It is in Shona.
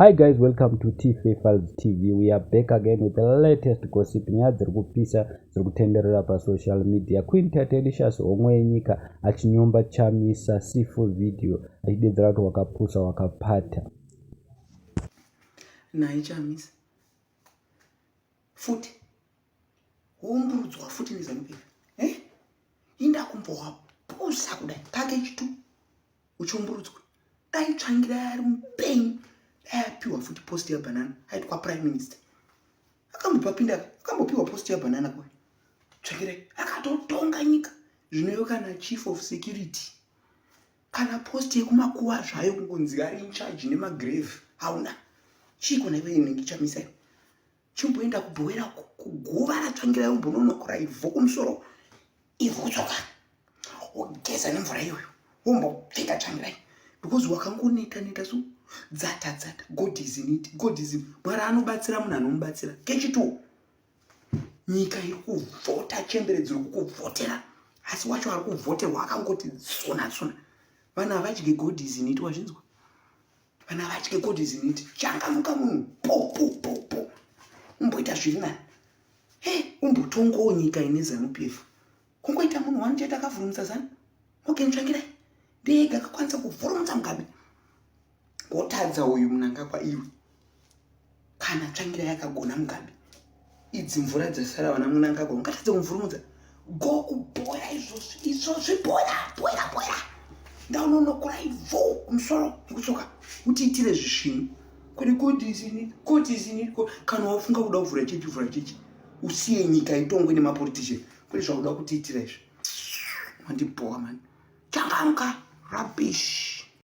Hi guys, welcome to TFA Files TV. We are back again with the latest gossip. Nyaya dziri kupisa dziri kutenderera pasocial media. Queen Tatelicious homwe yenyika achinyomba Chamisa see full video achidedzera kuti wakapusa wakapata. Naye Chamisa futi woumburudzwa futi neZanu PF eh? Inda kumbowapusa kudai package 2 uchiumburudzwa. Dai Tsvangirai ari mupenyu dai apiwa futi post yabanana aitwa prime minister. Akambopapinda akambopiwa post yabanana kwa Tsvangirai akatotonga nyika. Zvino kana chief of security kana post yekumakuva zvayo kungonzi ari in charge nemagrave hauna. Chiiko naiwe inenge Chamisa iwe? Chimboenda kubhowera kuguva raTsvangirai umbononokora ivhu kumusoro ivhu kutsoka wogeza nemvura iyoyo wombopfeka Tsvangirai because wakangoneta neta so dzata dzata. God is in it, God is in. Mwari anobatsira munhu anomubatsira. Kechituwo nyika iri kuvhota, chembere dziri kukuvhotera, asi wacho ari kuvhoterwa akangoti tsuna tsuna. Vanhu havadye. God is in it, wazvinzwa? Vanhu havadye. God is in it. Changamuka munhu, po po po po, umboita zviri nani. He, umbotongowo nyika ine Zanu PF. Kungoita munhu wani chete akavhurumutsa Zanu, Morgan Tsvangirai, ndega akakwanisa kuvhurumutsa Mugabe. Wotadza uyu Mnangagwa iwe. Kana Tsvangirai akagona Mugabe, idzi mvura dzasara vana Mnangagwa ungatadze kumvurumutsa? Go kubhoya izvozvi izvozvi, bhoya bhoya bhoya, ndaunonokora ivhu kumusoro nekutsoka utiitire zvisvinu. Kwete God is in it, God is in it. Kana wafunga kuda kuvhura chechi, vhura chechi, usiye nyika itongwe nemapolitician. Kwete zvakuda kutiitira izvi. Wandibhowa mani, changamuka, rubbish.